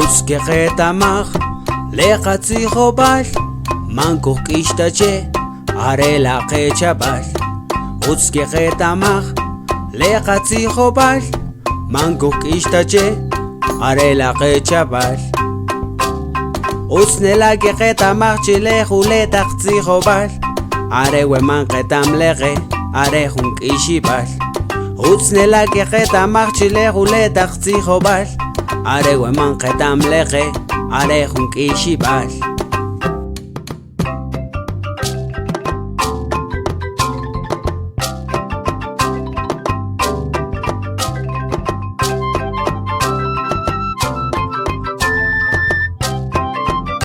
Utz keqeta'maj le qatzijob'al man kujk'ix ta che are la' qechab'al. Utz keqeta'maj le qatzijob'al man kujk'ix ta che are la' qechab'al. Utz ne la' keqeta'maj chi le jule taq tzijob'al are we man qeta'm le qe are jun k'ixib'al. Utz ne la' keqeta'maj chi le jule taq tzijob'al are we man qeta'm le qe are jun k'ixib'al.